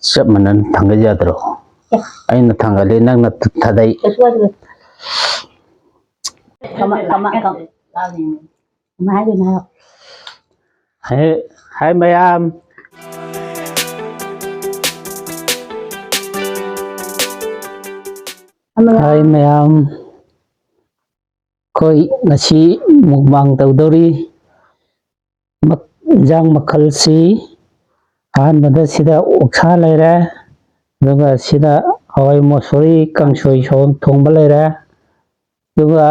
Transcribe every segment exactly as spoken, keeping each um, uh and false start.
ꯆꯞ ꯃꯥꯟꯅꯅ ꯊꯥꯡꯒꯠ ꯌꯥꯗ꯭ꯔꯣ? ꯑꯦ꯫ ꯑꯩꯅ ꯊꯥꯡꯒꯠꯂꯤ, ꯅꯪꯅ ꯊꯥꯗꯩ꯫ ꯀꯩꯁꯨ ꯀꯥꯏꯗꯦ꯫ ꯀꯃꯥꯏ, ꯀꯃꯥꯏ, ꯀꯃꯥꯏ, ꯀꯃꯥꯏ ꯍꯥꯏꯗꯣꯏꯅꯣ ꯍꯥꯏꯔꯣ꯫ ꯍꯥꯏ, ꯍꯥꯏ ꯃꯌꯥꯝ꯫ ꯍꯥꯏ ꯃꯌꯥꯝ꯫ ꯍꯥꯏ ꯃꯌꯥꯝ꯫ ꯑꯩꯈꯣꯏ ꯉꯁꯤ mukbang ꯇꯧꯗꯧꯔꯤ꯫ ꯃꯛ-, ꯏꯟꯖꯥꯡ ꯃꯈꯜꯁꯤ ꯑꯍꯥꯟꯕꯗ ꯁꯤꯗ ꯑꯣꯛꯁꯥ ꯂꯩꯔꯦ, ꯑꯗꯨꯒ ꯁꯤꯗ ꯍꯋꯥꯏ ꯃꯨꯁꯣꯔꯤ ꯀꯥꯡꯁꯣꯏ ꯁꯣ-, ꯊꯣꯡꯕ ꯂꯩꯔꯦ, ꯑꯗꯨꯒ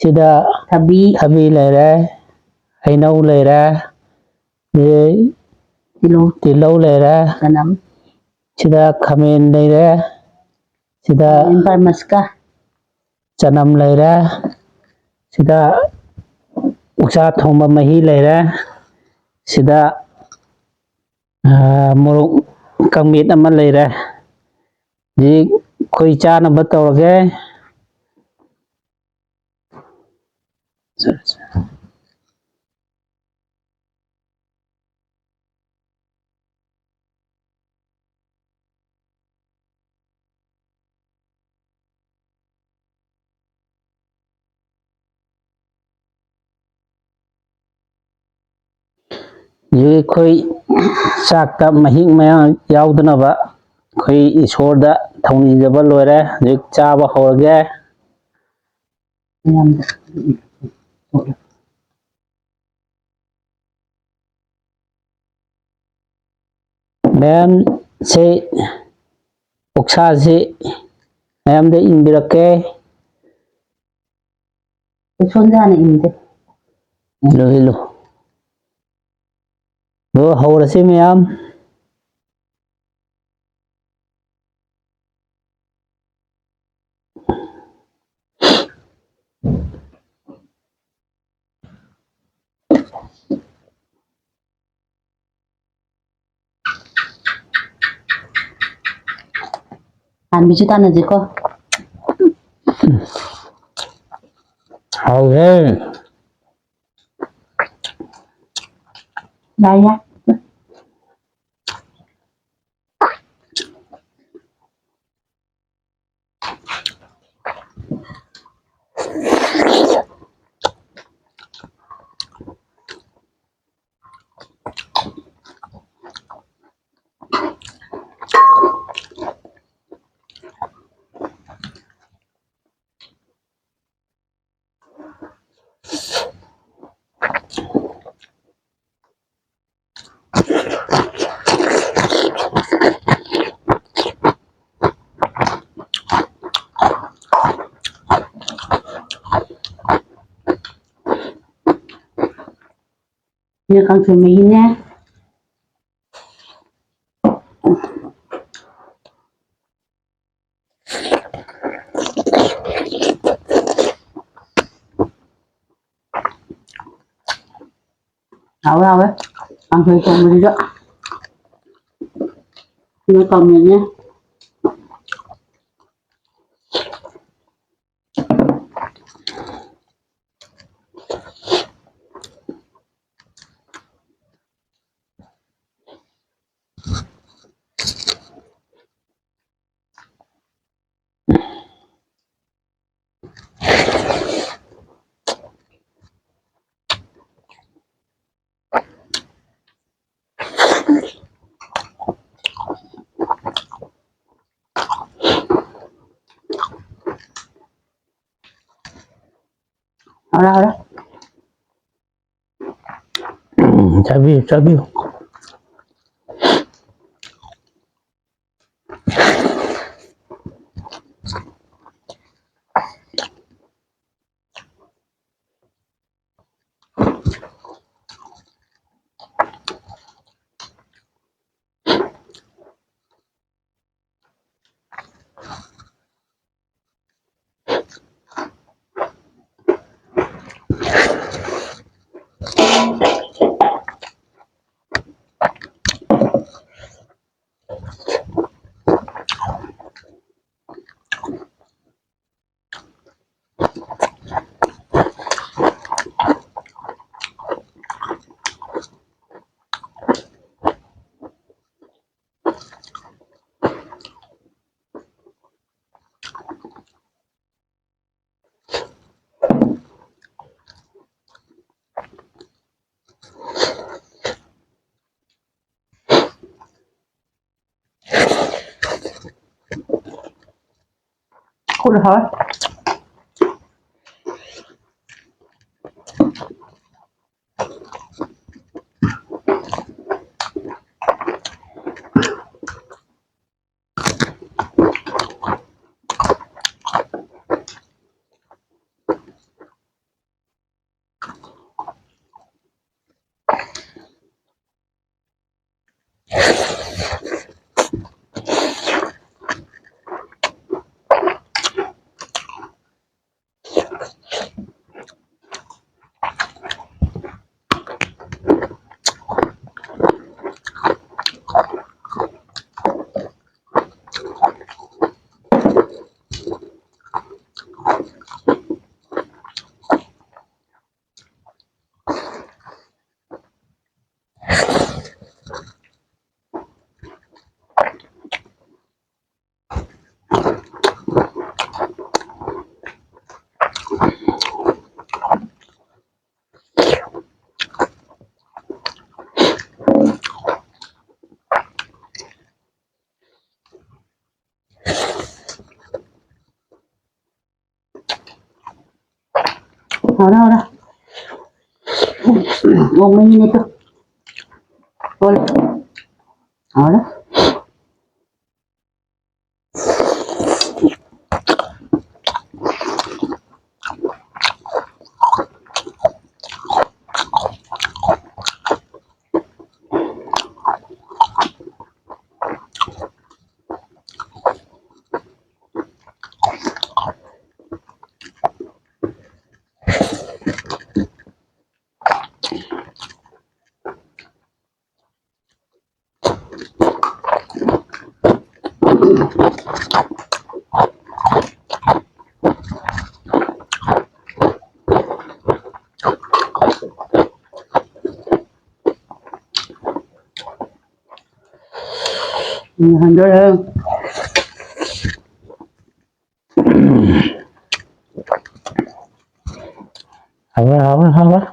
ꯁꯤꯗ ꯊꯕꯤ꯫ ꯊꯕꯤ ꯂꯩꯔꯦ, ꯍꯩꯅꯧ ꯂꯩꯔꯦ, ꯑꯗꯩ ꯇꯤꯜꯍꯧ꯫ ꯇꯤꯜꯍꯧ ꯂꯩꯔꯦ, ꯆꯅꯝ꯫ ꯁꯤꯗ ꯈꯥꯃꯦꯟ ꯂꯩꯔꯦ, ꯁꯤꯗ ꯈꯥꯃꯦꯟ ꯄꯔꯃꯁꯀ꯫ ꯆꯅꯝ ꯂꯩꯔꯦ, ꯁꯤꯗ ꯎꯛꯆꯥ ꯊꯣꯡꯕ ꯃꯍꯤ ꯂꯩꯔꯦ, ꯁꯤꯗ, ꯑ, ꯃꯣꯔꯣꯛ ꯀꯥꯡꯃꯦꯠ ꯑꯃ ꯂꯩꯔꯦ꯫ ꯍꯧꯖꯤꯛ ꯑꯩꯈꯣꯏ ꯆꯥꯅꯕ ꯇꯧꯔꯒꯦ꯫ ꯍꯧꯖꯤꯛ ꯑꯩꯈꯣꯏ ꯆꯥꯛꯇ ꯃꯍꯤꯛ ꯃꯌꯥꯝ ꯌꯥꯎꯗꯅꯕ ꯑꯩꯈꯣꯏ ꯏꯁꯣꯔꯗ ꯊꯧꯅꯤꯖꯕ ꯂꯣꯏꯔꯦ꯫ ꯍꯧꯖꯤꯛ ꯆꯥꯕ ꯍꯧꯔꯒꯦ꯫ ꯃꯌꯥꯝꯁꯦ, ꯑꯣꯛꯁꯥꯁꯤ ꯃꯌꯥꯝꯗ ꯏꯟꯕꯤꯔꯛꯀꯦ꯫ ꯎꯁꯣꯟꯁꯦ ꯍꯥꯟꯅ ꯏꯟꯁꯦ꯫ ꯏꯜꯂꯨ, ꯏꯜꯂꯨ꯫ ꯑꯗꯣ ꯍꯧꯔꯁꯤ ꯃꯌꯥꯝ꯫ ꯍꯥꯟꯕꯤꯁꯨ ꯇꯥꯟꯅꯁꯤꯀꯣ꯫ ꯍꯥꯎꯋꯦ꯫ ꯌꯥꯏ, ꯌꯥꯏ꯫ ꯁꯤꯅ ꯀꯥꯡꯁꯣꯏ ꯃꯍꯤꯅꯦ꯫ ꯍꯥꯎꯋꯦ, ꯍꯥꯎꯋꯦ꯫ ꯀꯥꯡꯁꯣꯏ ꯊꯣꯡꯕꯁꯤꯁꯨ꯫ ꯁꯤꯅ ꯀꯥꯡꯃꯦꯠꯅꯦ꯫ ꯍꯥꯎꯔꯦ, ꯍꯥꯎꯔꯦ꯫ ꯎꯝ, ꯆꯥꯕꯤꯌꯨ, ꯆꯥꯕꯤꯌꯨ꯫ ꯀꯨꯜ ꯍꯥꯎꯋꯦ꯫ ꯍꯥꯎꯔꯦ, ꯍꯥꯎꯔꯦ꯫ ꯑꯣꯛ ꯃꯍꯤꯅꯦ ꯇꯨ꯫ ꯍꯣꯏ꯫ ꯍꯥꯎꯔꯦ꯫ ꯎꯝ, ꯍꯟꯗꯣꯔꯦ꯫ ꯍꯥꯎꯔꯦ, ꯍꯥꯎꯔꯦ, ꯍꯥꯎꯔꯦ꯫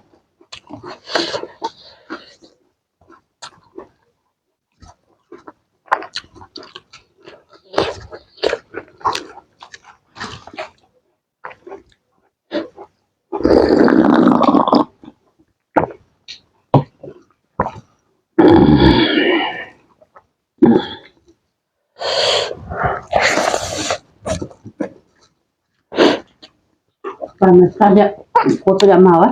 ꯄꯥꯟ ꯃꯁꯥꯁꯦ ꯀꯣꯠꯄꯗ ꯌꯥꯝ ꯍꯥꯎꯋꯦ꯫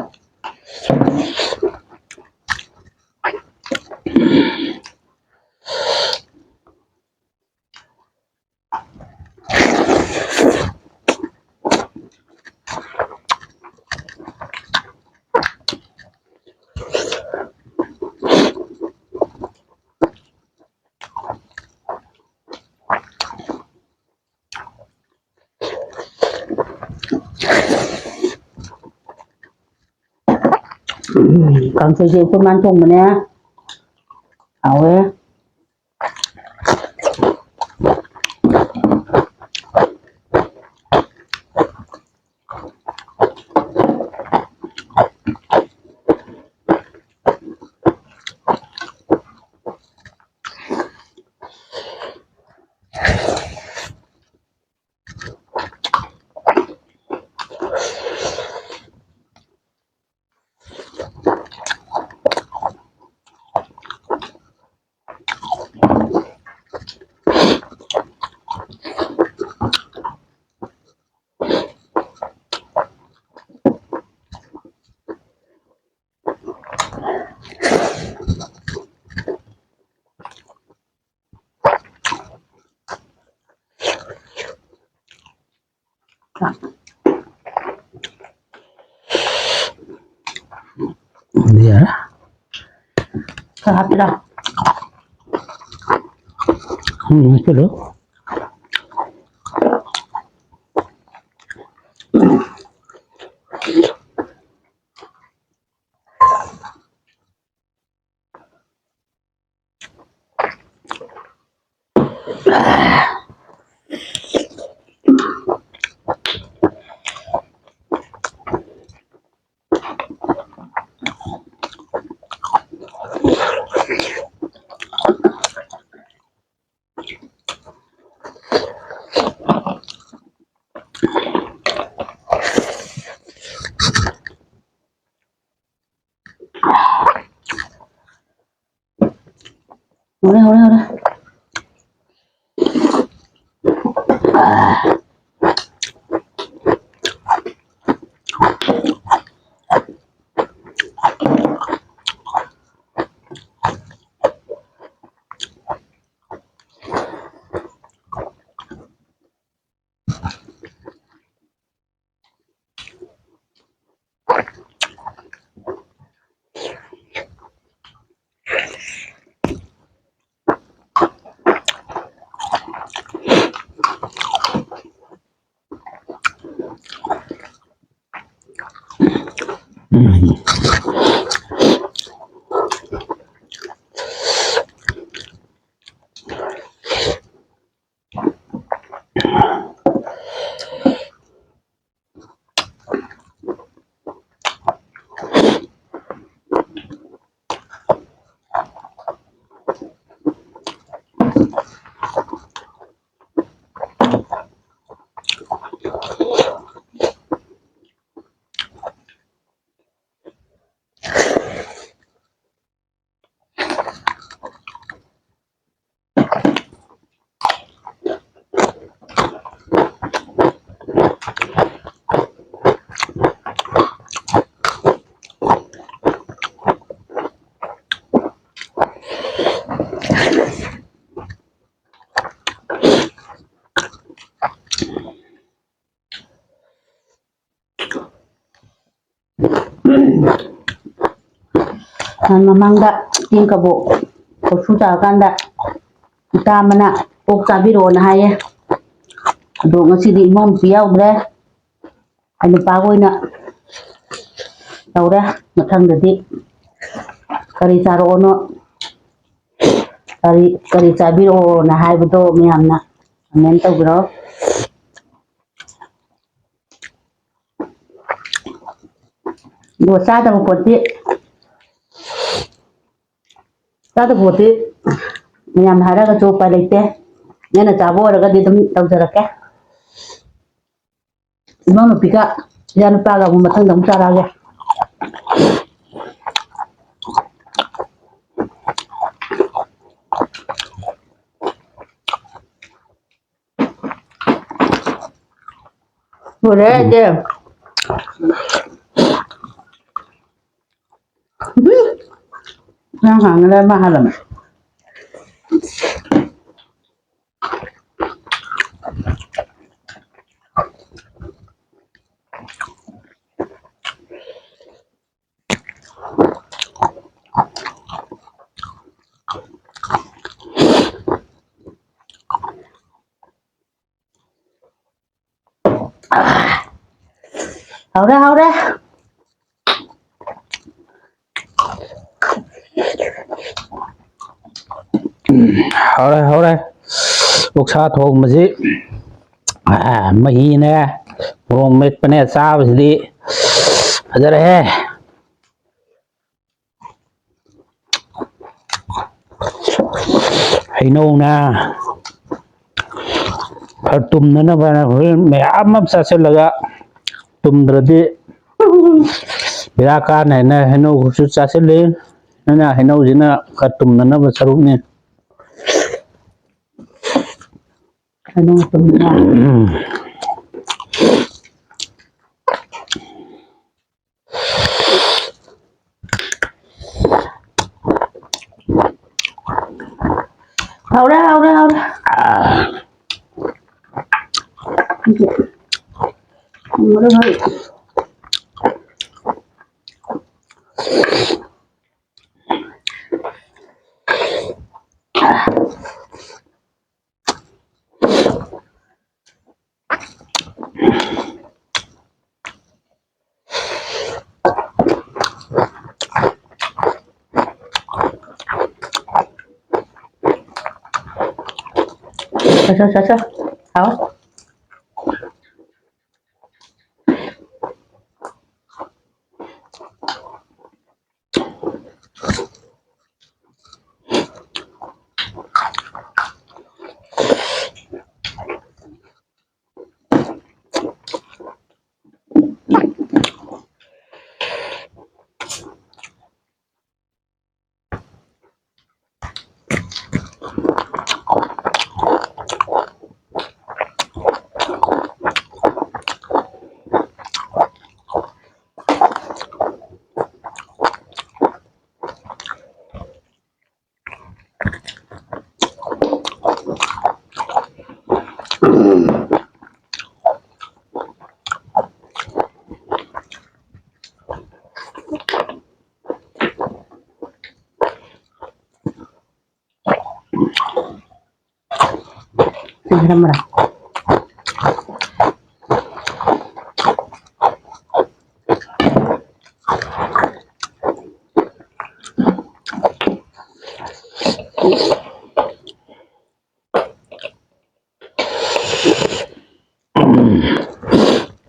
ꯀꯥꯡꯁꯣꯏꯁꯦ ꯑꯩꯈꯣꯏ ꯃꯥꯅ ꯊꯣꯡꯕꯅꯦ꯫ ꯍꯥꯎꯋꯦ꯫ ꯌꯥꯔꯦ꯫ ꯈꯔ ꯍꯥꯞꯄꯤꯔꯣ? ꯎꯝ, ꯍꯥꯞꯆꯤꯜꯂꯨ꯫ ꯍꯧꯔꯦ, ꯍꯧꯔꯦ, ꯍꯧꯔꯦ꯫ ꯎꯝ꯫ ꯅꯍꯥꯟ ꯃꯃꯥꯡꯗ ꯆꯦꯡ ꯀꯕꯣꯛ ꯀꯣꯔꯐꯨ ꯆꯥꯔꯀꯥꯟꯗ ꯏꯇꯥ ꯑꯃꯅ ꯑꯣꯛ ꯆꯥꯕꯤꯔꯛꯑꯣꯅ ꯍꯥꯏꯌꯦ꯫ ꯑꯗꯣ ꯉꯁꯤꯗꯤ ꯏꯃꯧ ꯅꯨꯄꯤ ꯌꯥꯎꯗ꯭ꯔꯦ꯫ ꯑꯩ ꯅꯨꯄꯥꯒ ꯑꯣꯏꯅ ꯇꯧꯔꯦ꯫ ꯃꯊꯪꯗꯗꯤ ꯀꯔꯤ ꯆꯥꯔꯛꯑꯣꯅꯣ, ꯀꯔꯤ, ꯀꯔꯤ ꯆꯥꯕꯤꯔꯛꯑꯣꯅ ꯍꯥꯏꯕꯗꯣ ꯃꯌꯥꯝꯅ comment ꯇꯧꯕꯤꯔꯛꯑꯣ꯫ ꯑꯗꯣ ꯆꯥꯗꯕ ꯄꯣꯠꯇꯤ, ꯆꯥꯗꯕ ꯄꯣꯠꯇꯤ ꯃꯌꯥꯝꯅ ꯍꯥꯏꯔꯒꯁꯨ ꯎꯄꯥꯏ ꯂꯩꯇꯦ꯫ ꯅꯪꯅ ꯆꯥꯕ ꯑꯣꯏꯔꯒꯗꯤ ꯑꯗꯨꯝ ꯇꯧꯖꯔꯛꯀꯦ꯫ ꯏꯅꯥꯎꯅꯨꯄꯤꯒ ꯏꯆꯥꯅꯨꯄꯥꯒ ꯑꯃꯨꯛ ꯃꯊꯪꯗ ꯑꯃꯨꯛ ꯆꯥꯔꯛꯑꯒꯦ꯫ ꯂꯣꯏꯔꯦ ꯑꯩꯗꯤ꯫ ꯅꯪ ꯍꯥꯡꯉꯤꯔ ꯃꯥ ꯍꯥꯜꯂꯝꯃꯦ? ꯍꯧꯔꯦ, ꯍꯧꯔꯦ꯫ ꯎꯝ, ꯍꯧꯔꯦ, ꯍꯧꯔꯦ꯫ ꯑꯣꯛꯁꯥ ꯊꯣꯡꯕꯁꯤ, ꯑꯥ, ꯃꯍꯤꯅꯦ, ꯃꯣꯔꯣꯛ ꯃꯦꯠꯄꯅꯦ, ꯆꯥꯕꯁꯤꯗꯤ ꯐꯖꯔꯦꯍꯦ꯫ ꯍꯩꯅꯧꯅ ꯈꯔ ꯇꯨꯝꯅꯅꯕ ꯍꯥꯏꯅ ꯍꯣꯔꯦꯟ ꯃꯌꯥꯝ ꯑꯃ ꯆꯥꯁꯤꯜꯂꯒ ꯇꯨꯝꯗ꯭ꯔꯗꯤ ꯕꯦꯔꯥ ꯀꯥꯅꯤ ꯍꯥꯏꯅ ꯍꯩꯅꯧꯁꯨ ꯆꯥꯁꯤꯜꯂꯤ꯫ ꯑꯗꯨꯅ ꯍꯩꯅꯧꯁꯤꯅ ꯈꯔ ꯇꯨꯝꯅꯅꯕ ꯁꯔꯨꯛꯅꯤ꯫ ꯍꯩꯅꯧ ꯇꯨꯝꯅ꯫ ꯎꯝ꯫ ꯍꯧꯔꯦ, ꯍꯧꯔꯦ, ꯍꯧꯔꯦ꯫ ꯍꯧꯔꯦ, ꯍꯧꯔꯦ꯫ ꯆꯠꯁ ꯆꯠꯁ꯫ ꯍꯥꯎ꯫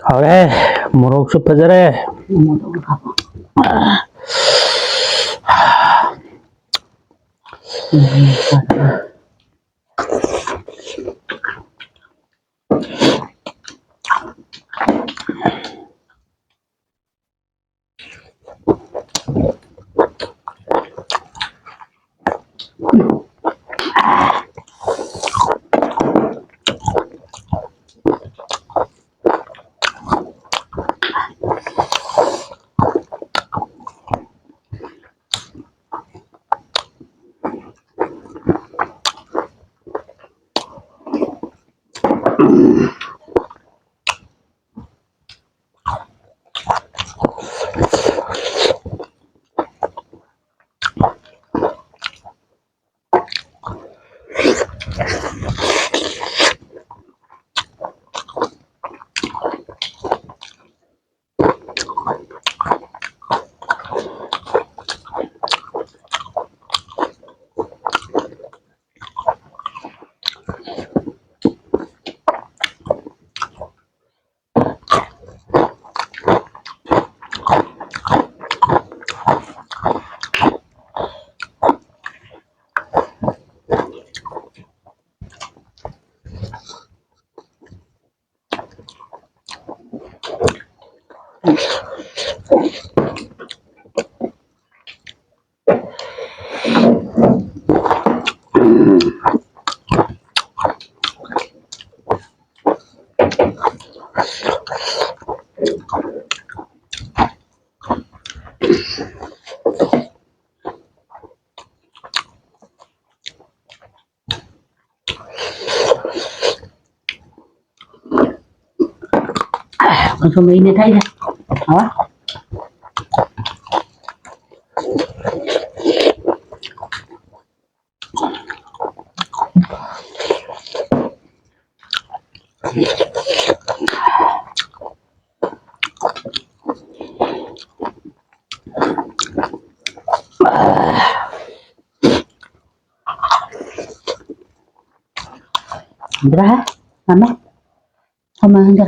ꯍꯥꯎꯔꯦ꯫ ꯃꯣꯔꯣꯛꯁꯨ ꯐꯖꯔꯦ꯫ ꯈꯣꯡꯗ꯭ꯔꯨꯝ ꯃꯍꯤꯅꯦ ꯊꯛꯏꯁꯦ꯫ ꯍꯥꯎꯋꯦ꯫ ꯗ꯭ꯔꯥ ꯃꯃꯦ ꯍꯃ ꯍꯟꯗ꯫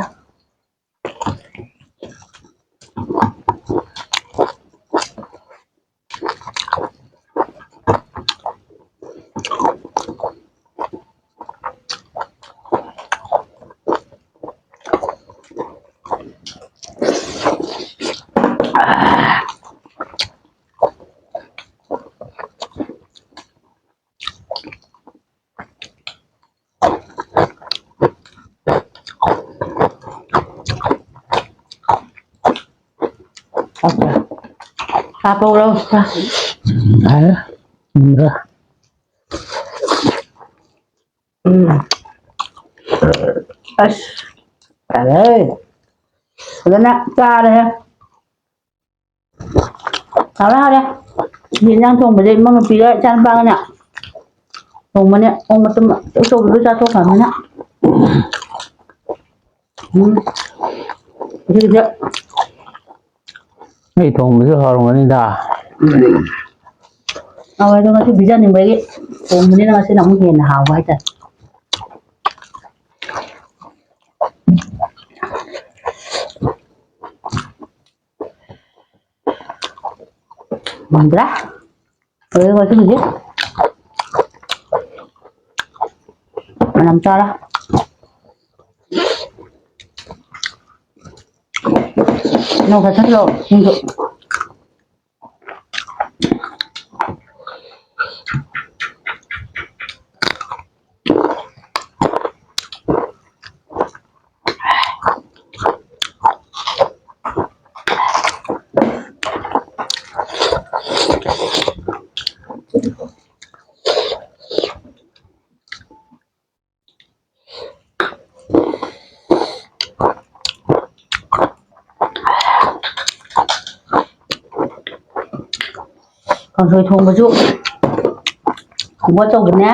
ꯍꯥꯞꯄꯧꯔꯣ꯫ ꯍꯥꯏ꯫ ꯎꯝ꯫ ꯎꯝ꯫ ꯑꯁ꯫ ꯐꯔꯦ꯫ ꯐꯖꯅ ꯆꯥꯔꯦ꯫ ꯍꯥꯎꯔꯦ, ꯍꯥꯎꯔꯦ꯫ ꯁꯤ ꯏꯟꯖꯥꯡ ꯊꯣꯡꯕꯁꯦ ꯏꯃꯧ ꯅꯨꯄꯤꯒ ꯏꯆꯥ ꯅꯨꯄꯥꯒꯅꯦ ꯊꯣꯡꯕꯅꯦ꯫ ꯑꯣꯛ ꯃꯇꯨꯝ ꯑꯆꯧꯕꯗꯣ ꯆꯥꯊꯣꯛꯈ꯭ꯔꯕꯅꯤꯅ꯫ ꯎꯝ꯫ ꯁꯤꯒꯤꯁꯦ ꯑꯩ ꯊꯣꯡꯕꯁꯨ ꯍꯥꯎꯔꯝꯒꯅꯤꯗ꯫ ꯍꯥꯎꯋꯦ, ꯑꯗꯣ ꯉꯁꯤ ꯄꯤꯖꯅꯤꯡꯕꯒꯤ ꯊꯣꯡꯕꯅꯤꯅ ꯉꯁꯤꯅ ꯑꯃꯨꯛ ꯍꯦꯟꯅ ꯍꯥꯎꯕ ꯍꯥꯏꯇꯥꯔꯦ꯫ ꯃꯨꯟꯗ꯭ꯔꯥ? ꯂꯣꯏꯔꯦ ꯉꯁꯤꯒꯤꯗꯤ꯫ ꯃꯅꯝ ꯆꯥꯔ꯫ ꯅꯧ ꯆꯥꯁꯤꯜꯂꯣ, ꯁꯤꯡꯖꯨ꯫ ꯀꯥꯡꯁꯣꯏ ꯊꯣꯡꯕꯁꯨ ꯈꯣꯡꯕ ꯑꯆꯧꯕꯅꯦ,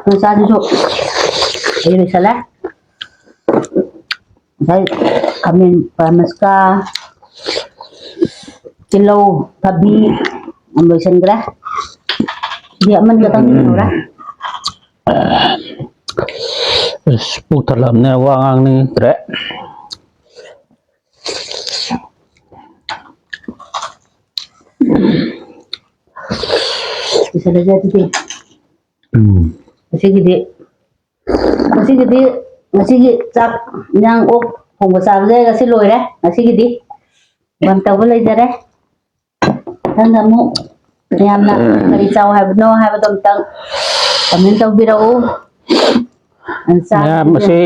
ꯃꯆꯥꯗꯨꯁꯨ ꯑꯩ ꯂꯣꯏꯁꯜꯂꯦ꯫ ꯉꯁꯥꯏ ꯈꯥꯃꯦꯟ ꯄꯔꯃꯁꯀꯥ, ꯇꯤꯜꯍꯧ, ꯊꯕꯤ ꯌꯥꯝ ꯂꯣꯏꯁꯤꯟꯈ꯭ꯔꯦ꯫ ꯁꯤꯗꯤ ꯑꯃꯅꯤ ꯈꯛꯇꯪ ꯂꯩꯍꯧꯔꯦ꯫ ꯑꯁ, ꯄꯨꯛ ꯊꯜꯂꯕꯅꯦ, ꯋꯥ ꯉꯥꯡꯅꯤꯡꯗ꯭ꯔꯦ꯫ ꯂꯣꯏꯁꯤꯜꯂꯁꯦ ꯑꯗꯨꯗꯤ꯫ ꯎꯝ꯫ ꯉꯁꯤꯒꯤꯗꯤ, ꯉꯁꯤꯒꯤꯗꯤ, ꯉꯁꯤꯒꯤ ꯆꯥꯛ ꯏꯟꯖꯥꯡ ꯑꯣꯛ ꯊꯣꯡꯕ ꯆꯥꯕꯁꯦ ꯉꯁꯤ ꯂꯣꯏꯔꯦ꯫ ꯉꯁꯤꯒꯤꯗꯤ ꯕꯟ ꯇꯧꯕ ꯂꯩꯖꯔꯦ꯫ ꯃꯊꯪꯗ ꯑꯃꯨꯛ ꯃꯌꯥꯝꯅ ꯀꯔꯤ ꯆꯥꯎ ꯍꯥꯏꯕꯅꯣ ꯍꯥꯏꯕꯗꯣ ꯑꯝꯇꯪ comment ꯇꯧꯕꯤꯔꯛꯎ꯫ ꯆꯥꯛ ꯃꯌꯥꯝ ꯑꯁꯤ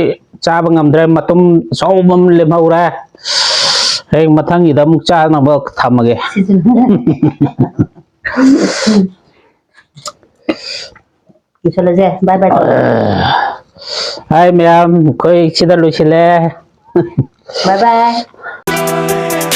ꯆꯥꯕ ꯉꯝꯗ꯭ꯔꯦ, ꯃꯇꯨꯝ ꯑꯆꯧꯕ ꯑꯃ ꯂꯦꯝꯍꯧꯔꯦ꯫ ꯍꯌꯦꯡ ꯃꯊꯪꯒꯤꯗ ꯑꯃꯨꯛ ꯆꯥꯅꯕ ꯊꯝꯃꯒꯦ꯫ ꯁꯤꯁꯨ꯫ ꯂꯣꯏꯁꯜꯂꯁꯦ꯫ Bye bye꯫ ꯍꯥꯏ ꯃꯌꯥꯝ, ꯑꯩꯈꯣꯏ ꯁꯤꯗ ꯂꯣꯏꯁꯤꯜꯂꯦ꯫ Bye bye꯫